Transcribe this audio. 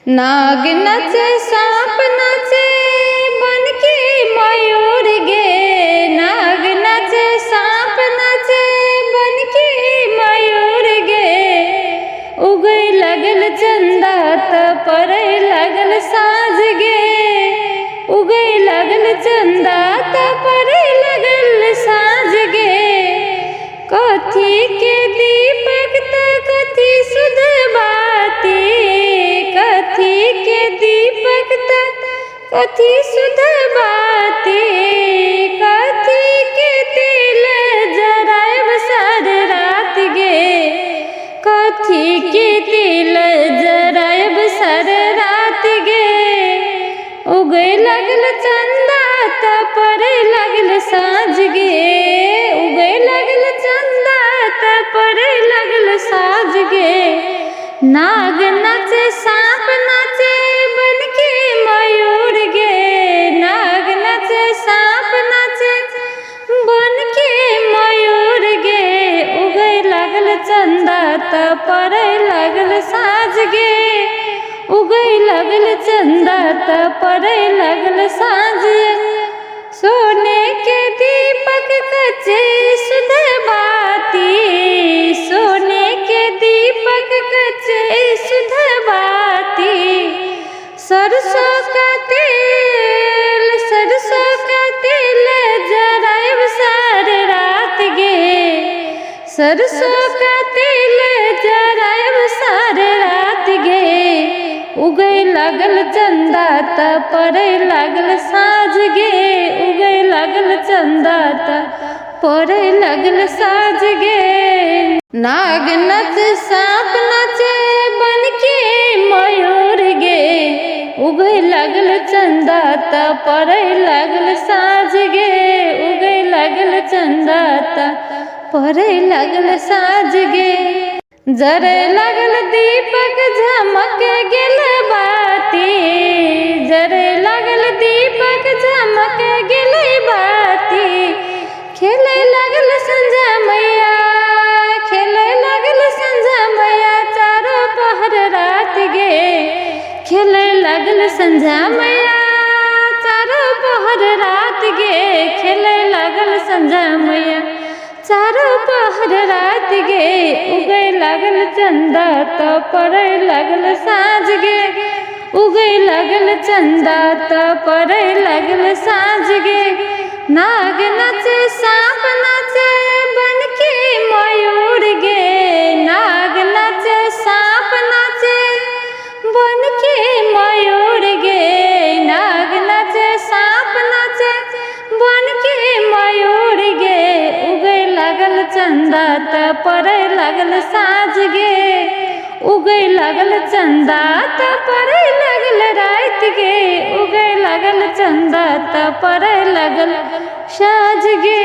नाग नाचे साँप नाचे बनके मयूर गे। नाग नाचे साँप नाचे बनके मयूर गे। उगै लागल चंदा तऽ पड़ै लागल साँझ गे। उगै लागल चंदा तऽ पड़ै लागल साँझ गे। कथी के दीपक तऽ कथी सुध बाती। कथी के दीपक तऽ कथी सुध बाती। कथी के तेल जरायब सार रात गे। कथी के तेल जरायब सार रात गे। उगै लागल चंदा तऽ पड़ै लागल साँझ गे। उगै लागल चंदा तऽ पड़ै लागल साँझ गे। नाग नाचे साँप नाचे बनके मयूर गे। नाग नाचे साँप नाचे बनके मयूर गे। उगै लागल चंदा तऽ पड़ै लागल साँझ गे। उगै लागल चंदा तऽ पड़ै लागल साँझ। सोने के दीपक कचे सुध बाती। सोने के दीपक कचे सुध बाती। सरसों का तेल, सरसों का तेल जरायब सार रात गे। सरसों का तेल जरायब सार रात गे। उगै लागल चंदा तऽ पड़ै लागल साँझ गे। उगै लागल चंदा तऽ पड़ै लागल साँझ गे। नाग नाचे साँप नाचे बनके मयूर गे। उगै लागल चंदा तऽ पड़ै लागल साँझ गे। उगै लागल चंदा तऽ पड़ै लागल साँझ गे। जरै लागल दीपक झमक गेल बाती। जरै लागल दीपक झमक गेल बाती। खेलै लागल संझा मैया, खेलै लागल संझा मैया चारो पहर रात गे। खेलै लागल संझा मैया चारो पहर रात गे। खेलै लागल संझा मैया चारो पहर रात गे। उगै लागल चंदा तऽ पड़ै लागल साँझ गे। उगै लागल चंदा तऽ पड़ै लागल साँझ गे। नाग नाचे साँप नाचे बनके मयूर गे। नाग नाचे साँप नाचे बनके मयूर गे। नाग नाचे साँप नाचे बनके मयूर गे। उगै लागल चंदा तऽ पड़ै लागल साँझ गे। उगै लागल चंदा तऽ पड़ै लागल राति गे। उगै लागल चंदा तऽ पड़ै लागल साँझ गे।